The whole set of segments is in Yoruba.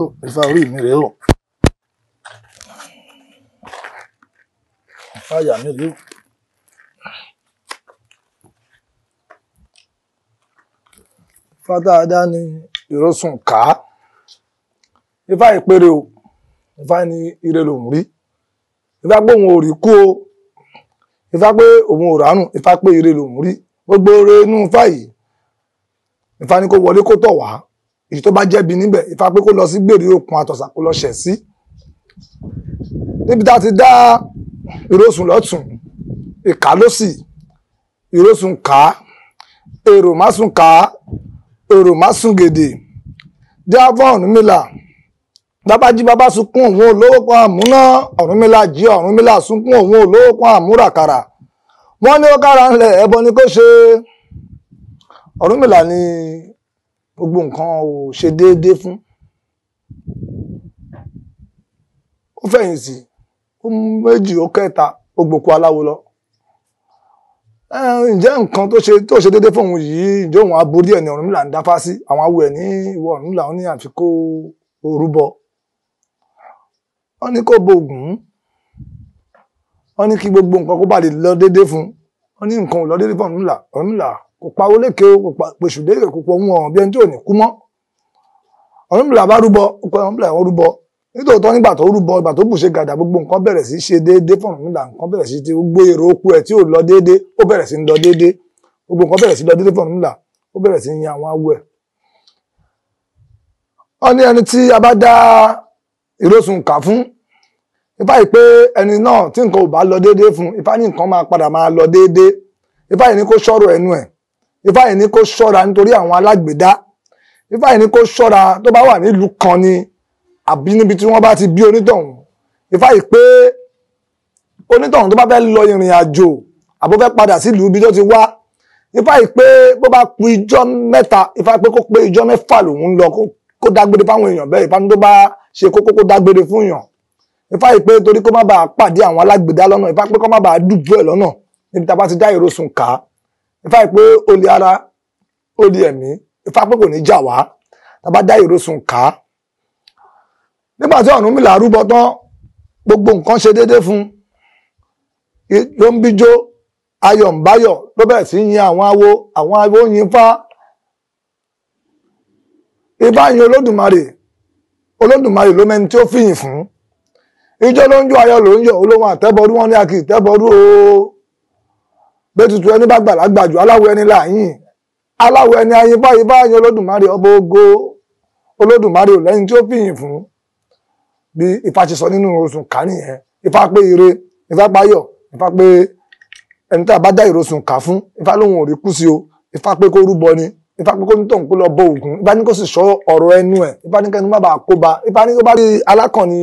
Tó Ifá orí mi rèé o. Ifá àyà mi rèé o. Ifá dáadáa ni ìrosùn ká. Ifá ìpèrè o. Ifá ní ire lòun rí. Ifá pé òun ò rí kú o. Ifá pé òun ò ránù. Ifá pé ire lòun rí. Gbogbo ore inú Ifá yìí, Ifá ní kó wọlé kó tọ̀ wá. Èyí tó bá jẹ́bi níbẹ̀, Ifá pé kó lọ sí gbèrè òkun àtọ̀sà kó lọ ṣẹ̀ sí. Níbi tá a ti dá ìrosùn lọ́tùn, ìkà lósì, ìrosùn ká, èrò má sùn ká, èrò má sùn gèdè. Díáfọ́ Ọ̀rúnmìlà, bàbá jí bàbá sunkún òun olówó kan àmúná, Ọ̀rúnmìlà jí Ọ̀rúnmìlà sunkún òun olówó kan àmúràkàrà. Wọ́n ní ó kára ńlẹ̀ ẹbọ ni kó ṣe. Ọ̀rúnmìlà ni gbogbo nǹkan ò ṣe déédéé fún. Ó fẹ̀yìntì, ó mú méjì, ó kẹta, ó gbòkú aláwo lọ. Ǹjẹ́ nǹkan tó ṣe déédéé fún òun yìí, ǹjẹ́ òun aborí ẹ̀ ní Ọ̀rúnmìlà ń dáfá sí? Àwọn awo ẹ̀ ní ìwọ Ọ̀rúnmìlà ó ní àfi kó orúbọ. Wọ́n ní kó bo Ògún. Wọ́n ní kí gbogbo nǹkan kó bá lè lọ déédéé fún. Wọ́n ní nǹkan ò lọ déédéé fún Ọ̀rúnmìlà. Ọ̀rúnmìlà kò pawó lékè o, kò pèsè lékè, kò pọ̀ ohun ọ̀hún bí ẹni tí ò ní kú mọ́. Ọ̀rúnmìlà bá rúbọ, ó pẹ́ Ọ̀rúnmìlà wọ́n rúbọ. Nítòótọ́ nígbà tó rúbọ, ìgbà tó bùṣe gàdà, gbogbo nǹkan bẹ̀rẹ̀ sí ṣe déédéé fún Ọ̀rúnmìlà. Nǹkan bẹ̀rẹ̀ sí ti gbogbo èrò oko ẹ̀ tí ò lọ déédéé, ó bẹ̀rẹ̀ sí ń lọ déédéé. Gbogbo nǹkan bẹ̀rẹ̀ sí lọ déédéé fún Ọ̀rúnmìlà, ó bẹ̀rẹ̀ sí ń yan àwọn awo ẹ̀. Wọ́n ní ẹni tí a bá dá ìrosùn kà fún, Ifá yìí pé ẹni náà tí nǹkan ò bá lọ déédéé fún, Ifá ní nǹkan máa padà máa lọ déédéé. Ifá yìí ní kó ṣọ́rọ̀ ẹnu ẹ̀. Ifá yìí ní kó ṣọ́ra nítorí àwọn alágbèdá. Ifá yìí ní kó ṣọ́ra tó bá wà nílùú kan ni àbí níbi tí wọ́n bá ti bí onítọ̀hún. Ifá yìí pé onítọ̀hún tó bá fẹ́ lọ ìrìn àjò àbó fẹ́ padà sílùú ibi tó ti wá, Ifá yìí pé bó bá ku ijọ́ mẹ́ta, Ifá pé kó pé ijọ́ mẹ́fà lòun ń lọ kó dágbére fáwọn èèyàn bẹ́ẹ̀. Ifá ní tó bá ṣe kókó kó dágbére fún èèyàn. Ifá yìí pé torí kó má bàa pàdé àwọn alágbèdá lọ́nà, Ifá pé kó má bàa dùbú ẹ̀ lọ́nà níbi tá a bá ti dá ìrosùn ká. Ifá yìí pé olè ara, olè ẹ̀mí, Ifá pé kò ní jà wá tá a bá dá ìrosùn ká. Nígbà tí Ọ̀rúnmìlà rúbọ tán, gbogbo nǹkan ṣe déédéé fún un. Ló ń bíjó, ayọ̀ ń báyọ̀, ló bẹ̀rẹ̀ sí yin àwọn awo, àwọn awo yin Ifá. Ifá yin Olódùmarè, Olódùmarè ló mẹ́ni tí ó fìyìn fún. Ijó ló ń jó, ayọ̀ ló ń yọ̀, olóhùn àtẹ́bọrú, wọn ní a kì í tẹ́bọrú o. Bẹ́tùtù ẹni bá gbàlagbà jù, aláwo ẹni láàyìn. Aláwo ẹni ayin Ifá, Ifá yin Olódùmarè ọba ògo. Olódùmarè ò lẹ́ni tí ó fìyìn fún. Bí Ifá ṣe sọ nínú ìrosùn ká nìyẹn. Ifá pé ire, Ifá páyọ̀, Ifá pé ẹni tí a bá dá ìrosùn ká fún, Ifá lóhun ò rí kú sí o. Ifá pé kó rúbọ ni. Ifá pé kó ní tọ̀hún kó lọ bọ Ògún. Ifá ní kó sì sọ ọ̀rọ̀ ẹnu ẹ̀. Ifá ní kẹ́nu má bàa kó ba. Ifá ní kó bá rí alákàn ni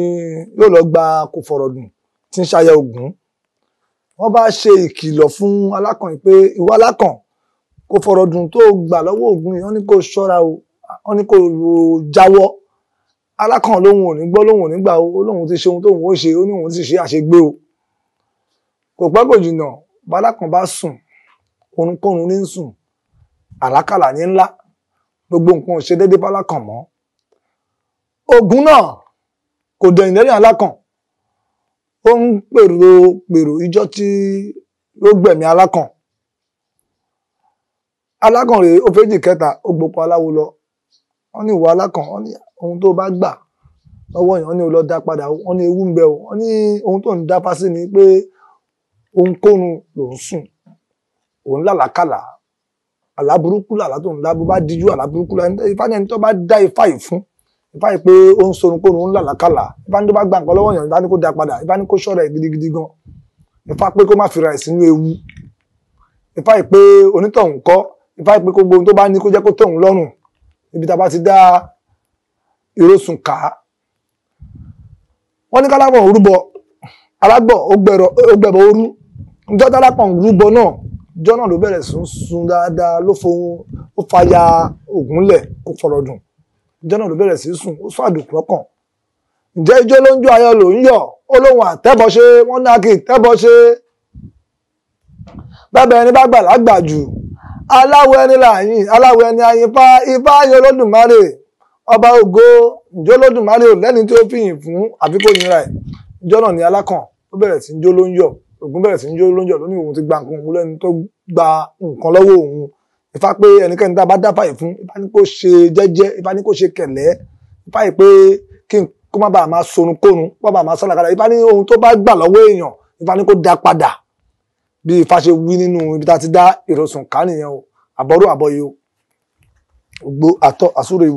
yóò lọ gba kò fọ̀rọ̀ dùn tí ń ṣayẹ Ògún. Wọ́n bá ṣe ìkìlọ̀ fún alákàn pé ìwọ alákàn kò fọ̀rọ̀ dùn tó gbà lọ́wọ́ Ògún yìí, wọ́n ní kó ṣọ́ra o, wọ́n ní kó jáwọ́. Alákàn lóhun ò ní gbọ́, lóhun ò ní gbà o, lóhun ti ṣe ohun tóhun ó ṣe, ó ní òun sì ṣe àṣegbé o. Kò pẹ́ kò jìnnà, bálákàn bá sùn, orunkórun ní ń sùn, àlákàlà ní ńlá, gbogbo nǹkan ò ṣe déédéé fálákàn mọ́. Ògún náà kò dẹ̀yìn lẹ́yìn alákàn, ó ń pèrò pèrò ijọ́ tí ó gbẹ̀mí alákàn. Alákàn rèé, ó fèjì kẹta, ó gbòpọ̀ aláwo lọ. Wọ́n ní ìwọ alákàn, wọ́n ní ohun tó bá gbà lọ́wọ́ yẹn, wọ́n ní o lọ dá padà, wọ́n ní ewu ń bẹ o. Wọ́n ní ohun tó ń dá fásí ni pé ohunkóhun ló ń sùn, òun làlákàlà, àlá burúkú làlá tó ń lá, bó bá díjú àlá burúkú làlá. Ifá ní ẹni tó bá dá Ifá yìí fún, Ifá yìí pé ó ń sorunkóhun, ó ń làlákàlà. Ifá ní tó bá gba nǹkan lọ́wọ́ yẹn, Ifá ní kó dá padà, Ifá ní kó ṣọ́ra ẹ̀ gidigidi gan. Ifá pé kó má fira ẹ̀ sínú ewu. Ifá yìí pé onítọ̀hún kọ́, Ifá yìí pé kó gbogbo ohun tó bá ní kó jẹ́ kó tẹ̀ òun lọ́rùn. Ibi tá a bá ti dá ìrosùn ká. Wọ́n ní kálábọ̀ rúbọ, alágbọ̀ ó gbẹ̀bọ̀ orú. Ǹjọ́ tálápọ̀ rúbọ náà, ìjọ́ náà ló bẹ̀rẹ̀ sún sun dáadáa, ló fohun, ó fàya Ògún lẹ̀ kó fọ̀rọ̀ dùn. Ìjọ́ náà ló bẹ̀rẹ̀ sí sùn, ó sún àdùkú ọkàn. Ǹjẹ́ ijó ló ń jó, ayọ̀ ló ń yọ̀, ó lóhun àtẹ́bọṣe, wọ́n ní a kì í tẹ́bọṣe. Bẹ́ẹ̀ ẹni bá gbà lágbà jù, aláwo ẹni láàyìn, aláwo ẹni ayin Ifá, Ifá yin Olódùmarè, ọba ògo. Ǹjọ́ Olódùmarè ò lẹ́ni tí ó fìyìn fún àfi kó yinra ẹ̀. Ìjọ́ náà ni Alákàn ó bẹ̀rẹ̀ sí ń jó ló ń yọ̀. Ògún bẹ̀rẹ̀ sí ń jó ló ń yọ̀ lóní òun ti gba nǹkan òun lẹ́ni tó gba nǹkan lọ́wọ́ òun. Ifá pé ẹnikẹ́ni tá a bá dáfà yìí fún, Ifá ní kó ṣe jẹ́jẹ́, Ifá ní kó ṣe kẹ̀lẹ́, Ifá yìí pé kí kó má bàa máa sorun kórun, kó má bàa máa sálàkàlà. Ifá ní ohun tó bá gbà lọ́wọ́ èèyàn, Ifá ní kó dá padà. Bí Ifá ṣe wí nínú ibi tá a ti dá ìrọ̀sùn ká nìyẹn o. Àbọ̀rú àbọ̀yé o. Gbogbo àtọ̀ àsúrò ìwò.